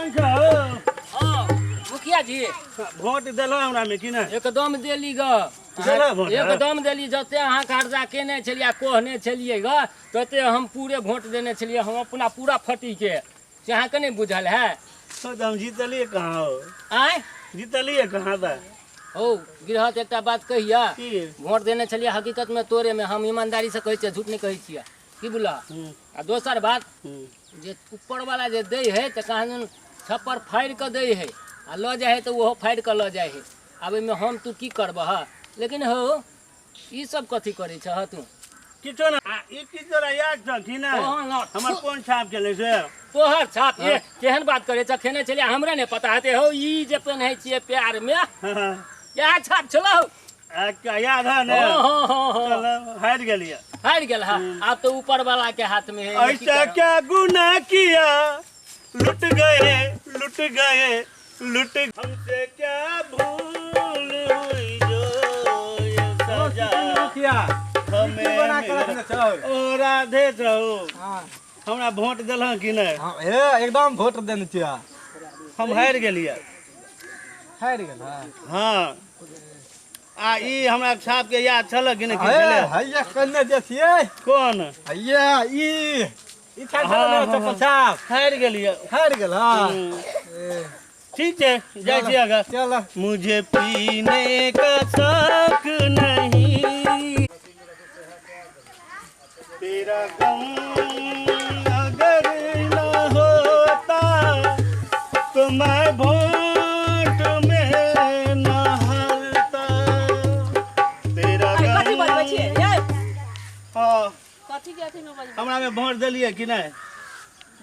केहन छौ? हाँ, मुखिया जी। वोट देलहो हमरा में कि नहि? एकदम देली ग। देलहो वोट? एकदम देली। जते अहाँ कर्जा केने छलियै आ कहने छलियै ग, तते हम पूरे वोट देने छलियै, हम अपना पूरा फटी के। से अहाँके नहि बुझल है? तो हम जीतलियै कहाँ हो? आँय? जीतलियै कहाँ तऽ? हौ गृहस्थ, एकटा बात कहिया? की? वोट देने छलियै हकीकत में तोरे में, हम ईमानदारी से कहै छियै, झूठ नहि कहै छियै, की बुझलह? आ दोसर बात जे ऊपर वाला जे दै है तऽ कहाँ छप्पर फाड़ि कऽ दै है आ लऽ जाइ है तऽ ओहो फाड़ि कऽ लऽ जाइ है। आब एहिमे हम तू की करबह? लेकिन हौ, ई सब कथी करै छह तू? किछो ना। आ ई की तोरा याद छौ कि नहि? तोहर ना। हमर कोन छाप छलै से? तोहर छाप? ये केहन बात करै छह? खेने छलियै, हमरा नहि पता हेतै? हौ, ई जे पेन्है छियै प्यार मे, इएह छाप छलौ? अच्छा, याद है ने? हाँ, हाँ, हाँ। चलो, हारि गेलियै। हारि गेल है। आब तो ऊपर वाला के हाथ में है। की ऐसा करब? क्या गुनाह किया, लुट गए, लुट गए, लुट। हमसे क्या भूल हुई जो ये सजा मुखिया हमें की बना के मिला? रखने छौ? ओ राधे छौ। हाँ। हमरा वोट देलहं कि नहि? हाँ, हे एकदम वोट देने छियै। हम हारि गेलियै। हारि गेल? हाँ। हाँ, आ ई हमरा छाप के याद छल कि नहि? की हे छलै? हैया कन्ने जे छियै। कोन? हैया ई छाप छल ने, हाँ, चप्पल छाप। हारि गेलियै। हारि गेल? हाँ। ए, ठीक छै, जाइ छी अगर। चल। मुझे पीने का शौक नहीं, तेरा गम अगर न होता तो मैं वोट में न हारता, तेरा अरे, कथी गम। बजबै छियै यै? हाँ। कथी के अथी में बजबै? हमरा में वोट देलियै कि नहि?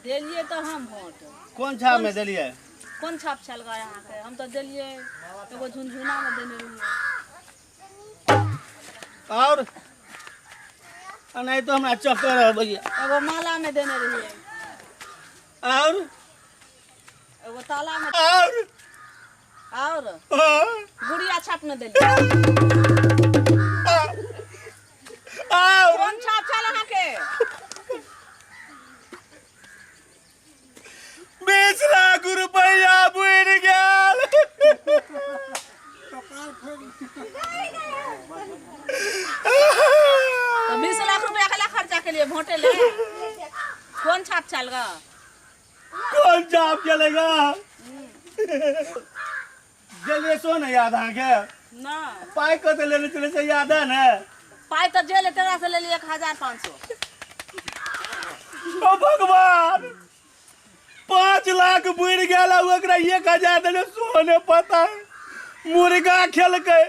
देलियै तऽ हम वोट। कोन छाप में देलियै? कोन छाप छल गा अहाँके? हम तऽ देलियै एगो झुनझुना मे देने रहियै। और आ नहीं तो हमरा चक्कर अबैया। एगो माला मे देने रहियै। और? एगो ताला मे। और? और? हाँ। गुड़िया छाप मे देलियै। और? कोन छाप छल अहाँके? 20 लाख रुपया बुड़ि गेल। तऽ 20 लाख रुपया के खर्चा केलियै वोटे ले? कोन छाप छल गा? कोन छाप चलेगा? देलियै सो ने याद अहाँके? ना। पाइ कते लेने छलै से याद है ने? पाइ तऽ जे ले तकरा से लेलियै 1500। ओ भगवान, 5 लाख बुड़ि गेल आ ओकरा 1000 देने सोने पता है। मुर्गा खेलकै,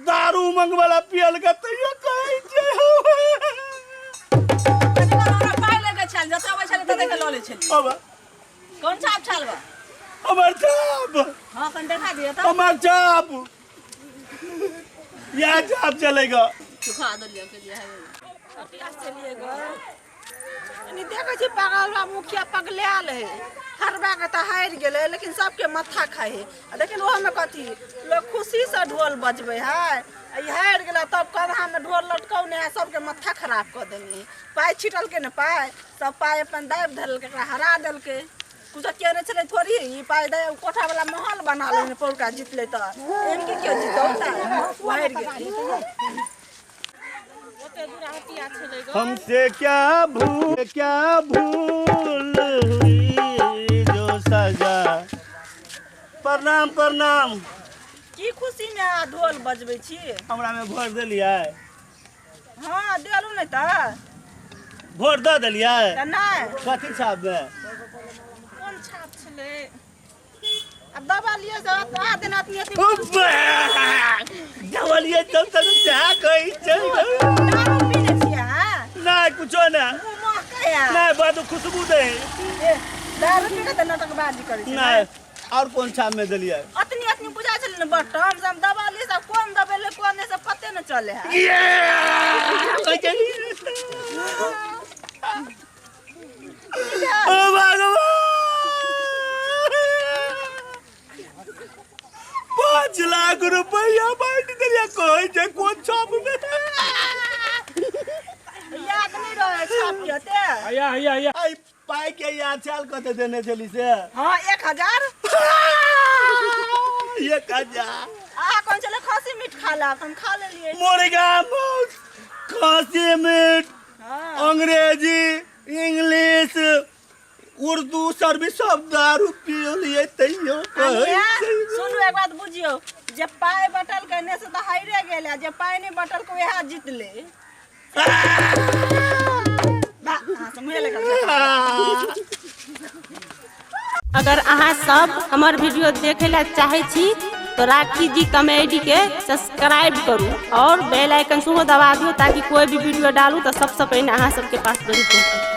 दारू मंगवाला पियलकै, तैयो कहै छै। कथी कहलहुँ, हमरा पाइ लैके छल, जतऽ अबै छलै ततऽ के लऽ लै छलियै। अब कोन छाप छल बा? हमर छाप। हाँ, कनि देखा दिअ तऽ। हमर छाप, इएह छाप चलेगा। सुखा देलियै के लिए है। कनि देखै छी, पागल मुखिया पगलायल है। हरबाके तऽ हारि गेलै, लेकिन सबके माथा खाइ है। आ लेकिन ओहोमे कथी लोक खुशीसँ ढोल बजबै है? आ ई हारि गेलै तब कन्हामे ढोल लटकौने है, सबके माथा खराब कऽ देने है। पाइ छिटलकै ने, पाइ सब पाइ अपन दाबि धरलकै, एकरा हरा देलकै। कुछो केने छलै थोड़ी। ई पाइ दे कोठावला महल बना लेने पौरका जीतलै तऽ एहन की केओ जीतौ तऽ हारि गेलै। हमसे क्या भूल हुई जो सजा। प्रणाम, प्रणाम। की खुशीमे अहाँ ढोल बजबै छी? हमरा में वोट देलियै? हँ, देलू नहि तऽ। वोट दऽ देलियै? तऽ नहि। कथी छाप में? कोन छाप छलै? आब दबलियै से आ दिन अतनी अतनी। दबलियै तब तक सएह कहै छै। दारू पीने छियै अहाँ? नहि, कुछो नहि। मुँह महकै है। नहि, बड खुशबू दे। ए, दारू पी कऽ तऽ नाटकबाजी करै छै। नहि। और कोन छाप में देलियै? अतनी अतनी बुझाइ छलै ने बटन से, हम दबलियै सब कोन दबेलै कोन नहि, सब पते ने चले है। कहै छै। ओ भगवान, 5 लाख रुपया बांटि देलियै, कहै छै कोन छाप में। याद नहि रहै छाप के ओते। हैया हैया हैया। आई पाई के याद छाल कते देने छली से? हाँ, 1000। 1000। अहाँ कौन चले खसी मीट खा ला, हम खा लेलिए। मुर्गा मांस, खसी मीट, हाँ। अंग्रेजी, इंग्लिश, उर्दू सर्विस सब दारू पियलिए तैयो कहै अनिया, छै। सुनू एक बात बुझियौ, जे पाइ बटल कहने से तऽ हारे गेल, आ जे पाइ नहि बटल के वएह जीतले। बा, अहाँ से मुँहे लगल छै। अगर अहाँ सब हमर वीडियो देखे ला चाहे छी तो राखी जी कॉमेडी के सब्सक्राइब करू और बेल आइकन सेहो दबा दियौ, ताकि कोई भी वीडियो डालू तो सबसे पहले अहाँ सबके पास जरूर पहुँचे।